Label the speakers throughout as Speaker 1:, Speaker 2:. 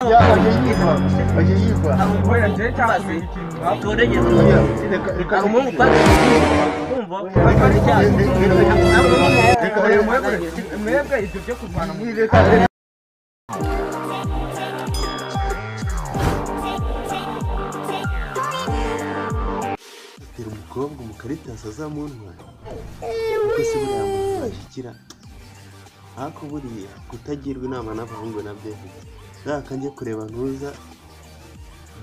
Speaker 1: Ya aje yiva.
Speaker 2: Oya je cyangwa ikintu.
Speaker 3: Utorege.
Speaker 1: Reka
Speaker 3: umuhungu twari kumva
Speaker 1: reka
Speaker 2: mwebwe ibyo byo kurwana mu
Speaker 1: reka.
Speaker 4: Tera umukobwa umukaritasi azamuntwara kuko se buriya muntu washyikira ariko buriya kutagirwa inama n'abahungu nabyo reka njye kureba ntuza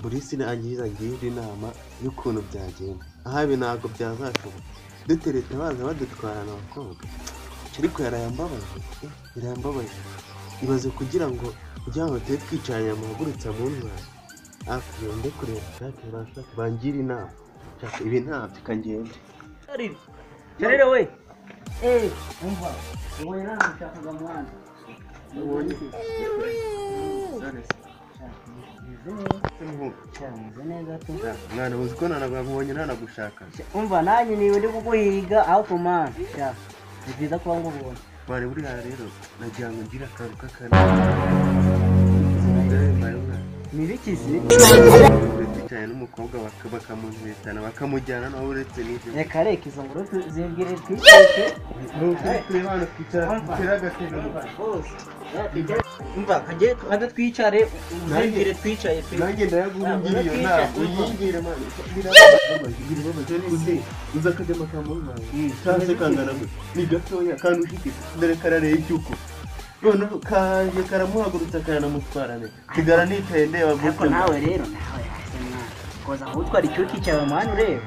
Speaker 4: Burisi nangiza ngira inama y'ukuntu byagenda aha ibi ntabwo byazashoboka dutereta baza badutwarana abakobwa ariko yarayambabaje birambabaje ibaze kugira ngo tube twicaranye amuhagurutse amuntwara ngende kureba shake bashake bangira inama shaka ibi ntabyo kangende
Speaker 3: Charire we. Umva. Wowe naragushakaga mwana.
Speaker 4: Mwana uzi ko nanagubonye nanagushaka.
Speaker 3: Umva nanjye niwe ndi kuguhiga aho kumana. Ni byiza kuba ngubonye.
Speaker 4: Mwana buriya rero nagira ngo ngire akantu k'akana.
Speaker 3: Ni bikizi?
Speaker 4: Twicaranye n'umukobwa bakamuhitana bakamujyana nawe uretse n'ibyo.
Speaker 3: Reka reka izo nguru zibwire twicare.
Speaker 4: Tureba hano twicara twicara agatebe.
Speaker 3: Umva kajye kaze twicare uzibwire twicaye pe.
Speaker 4: Nanjye ndayaguhungira iyo nama uyingire mwana. Birababaje uza akajya kamuntwaye cyangwa se kangana gutya ni gatoya kandi ushikitse dore karareye icyuko noneho kaje karamuhagurutsa karanamutwara sigara nicaye ndeba
Speaker 3: ariko nawe rero nawe hasi mwana koza aho utwara icyuki cyawe mwana ureba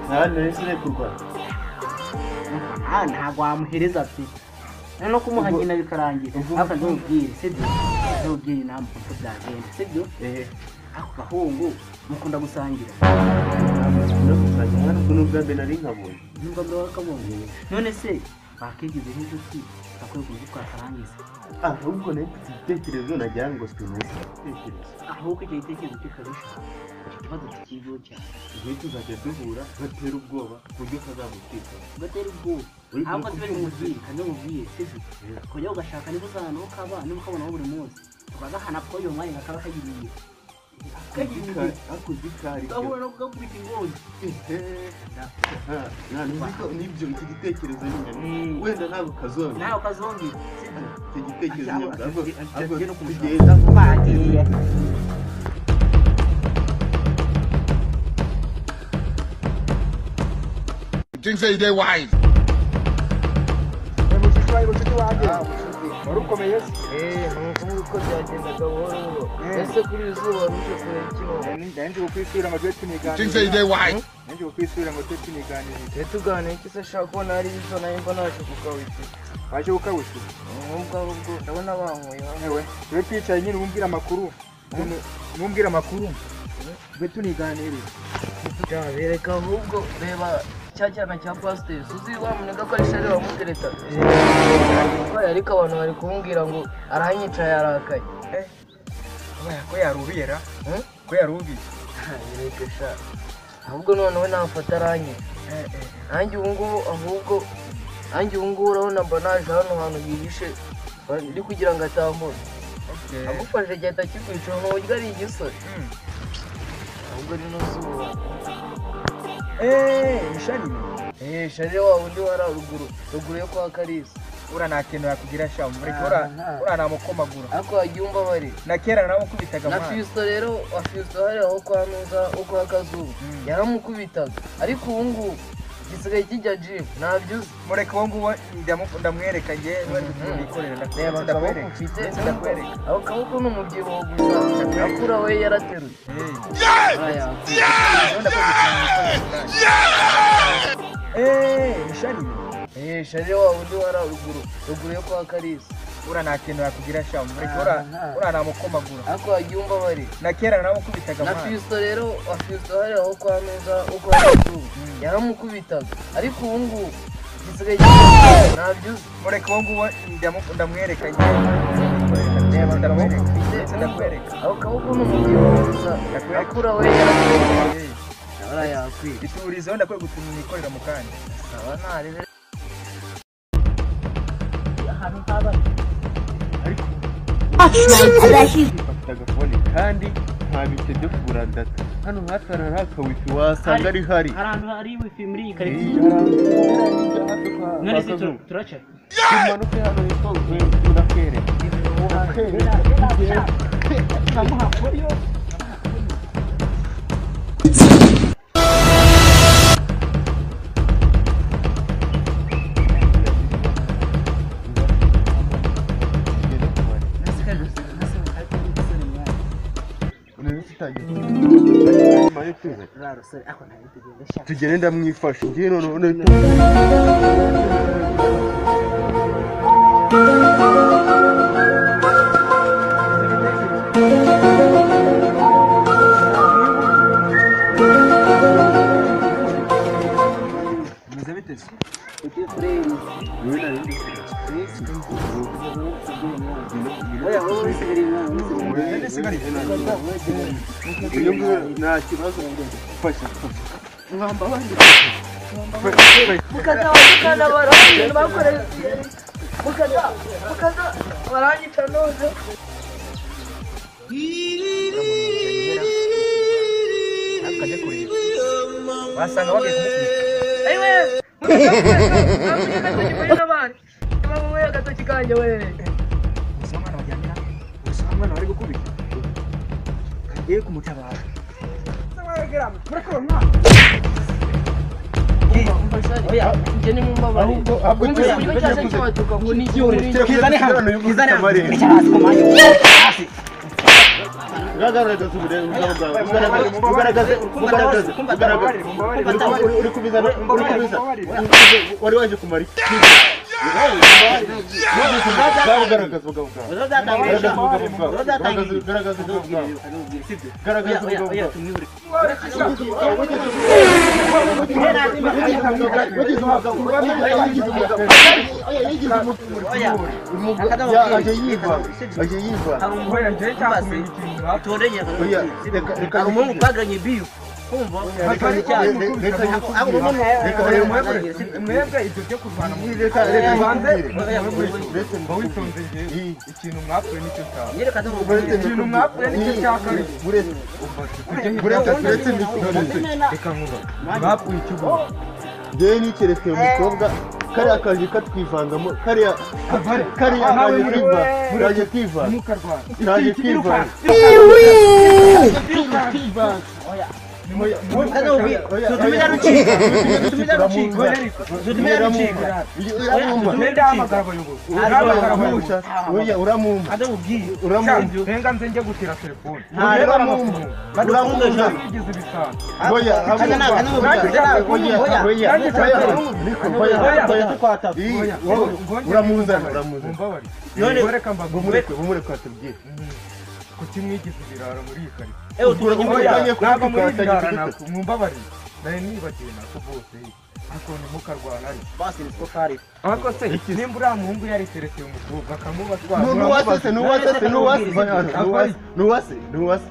Speaker 4: nta nari kurwana
Speaker 3: ntabwo wamuhereza pe no kumuha nyina bikarangira ariko ndumubwire sibyo ndumubwire inama uko byagenda sibyo ako gahungu mukunda gusangira
Speaker 4: no gusangira mwana ubwo n'ubwa mbere nari nkabonye
Speaker 3: n'ubwa mbere wakabonye none se bakigize nk'inshuti bakwiye kuzi twakarangiza
Speaker 4: ahubwo nayo mfite igitekerezo nagira ngo tunoze igitekerezo
Speaker 3: ahubwo icyo gitekerezo kikabishaka icyo kibazo tukigeho cyane
Speaker 4: igihe tuzajya duhura gatera ubwoba ku buryo kazamutwika
Speaker 3: gatera ubwoba ahubwo tube mubwire kandi mubwire sibyo kujya ugashaka niba uzana aho kaba niba ukabonaho buri munsi tukagahana ko uyu mwanya kakaba kagiriye
Speaker 4: ako gikari
Speaker 3: gahura no kugakubita ingoyi
Speaker 4: nibyo iki gitekerezo nyine wenda ntabwo kazongera
Speaker 3: ntabwo kazongera
Speaker 4: icyo gitekerezo nyine tugenda
Speaker 3: twagiye.
Speaker 1: Things say they wise.
Speaker 2: Wari ukomeye se?
Speaker 5: Nuko byagendaga buhoro buhoro. Ese kuri izuba ruje kureba ikino?
Speaker 2: Nanje kukwisubira ngo tube tuniganira.
Speaker 1: Things say they wise.
Speaker 2: Nanje kukwisubira ngo tube tuniganira.
Speaker 5: Tube tuganira iki se ashaka kubona hari izo nayo mba naje kukawita.
Speaker 2: Waje kukawita?
Speaker 5: Nk'ubwo ahubwo ndabona bankuye hano.
Speaker 2: Ewe, tube twicaye nyine umbwira amakuru. Umbwira amakuru. Tube tuniganira.
Speaker 5: Bereka ahubwo reba cya cyana cya pasiteri suzi wa munega ko ari shari wamutereta ariko abantu bari kumbwira ngo aranyica yarakaye
Speaker 2: ko yarubira ko yarubiye
Speaker 5: reka sha ahubwo noneho nafata aranyica nanjye ubu ngubu ahubwo nanjye ubu ngubu urabona mba naje hano hantu hihishe ndi kugira ngo atambure agufashe gihita kikwica ntuburyo ari igisore ahubwo rino zuba
Speaker 2: Sharire.
Speaker 5: Sharire wa wundi wari ruguru ruguru yo kwa Kalisa.
Speaker 2: Ura nta kintu yakugira sha mureke ura namukomagura.
Speaker 5: Ariko wagiye umva bari.
Speaker 2: Na kera naramukubitaga
Speaker 5: mwana. Na Fisto rero wa Fisto hari aho kwa Nuza uko akazuba. Yaramukubitaga. Ariko ubu ngubu gisigaye kijya gym ntabyo uzi.
Speaker 2: Mureke uwo nguwo ndamwereka nge nikorera ndakwereka.
Speaker 5: Ako kaboko ni umubyibuho gusa. Akura we yarateruye.
Speaker 2: Sharire.
Speaker 5: Sharire wa wundi wari ruguru ruguru yo kwa Kalisa.
Speaker 2: Ura nta kintu yakugira sha mureke ura namukomagura.
Speaker 5: Ariko wagiye umva bari.
Speaker 2: Na kera naramukubitaga
Speaker 5: mwana. Na Fisto rero wa Fisto hari aho kwa Nuza uko akazuba. Yaramukubitaga. Ariko ubu ngubu gisigaye ntabyo uzi.
Speaker 2: Mureke uwo nguwo ndamwereka nge ndakwereka.
Speaker 5: Ako kaboko ni umubyibuho gusa. Akura we yarateruye. Yakwiye.
Speaker 2: Iturizeho ndakwiye gutuma nikorera mu kanya.
Speaker 5: Sawa ntarebe.
Speaker 3: Ahantu haba
Speaker 4: ariko
Speaker 6: Ariko
Speaker 4: mfite agafone kandi nta bice byo kugura data hano hafi hari aka wifi wasanga ari hari
Speaker 3: hari ahantu hari wifi muri iyi karitsiye none se turaca
Speaker 4: tumanuke hano hepfo turakwereka tugende ndamwifasha ngiye noneho nta kibazo fasha
Speaker 5: mukaza baranyica bakoreye mukaza baranyica none
Speaker 2: akajya kureba wasanga bagiye kumukubita
Speaker 5: ayiwe agatoki kanjye we
Speaker 2: gusa umwana wajyanye gusa umwana bari gukubita kagiye kumutabara
Speaker 4: wari waje kumara iki
Speaker 3: hari umuhungu twaganye biyu kumva
Speaker 2: mwebwe ibyo byo kurwana mba witonze ngewe ikintu mwapfuye nicyo nshaka ikintu mwapfuye nicyo nshaka reka nkuba mwapfuye icyo ubu
Speaker 4: ngewe nikerekeye umukobwa kariya kaje katwivangamo kariya kariya kaje kwivanga kaje kwivanga kaje kwivanga
Speaker 2: Kuki mwigize ibirara muri iyi karitsiye ntabwo muri ibirara mumbabarire nari nibagiwe nako bose ariko ntimukarwana ariko se nimba uriya muhungu yariterekeye umukobwa akamubatwara
Speaker 4: nuwase nuwase nuwase nuwase nuwase.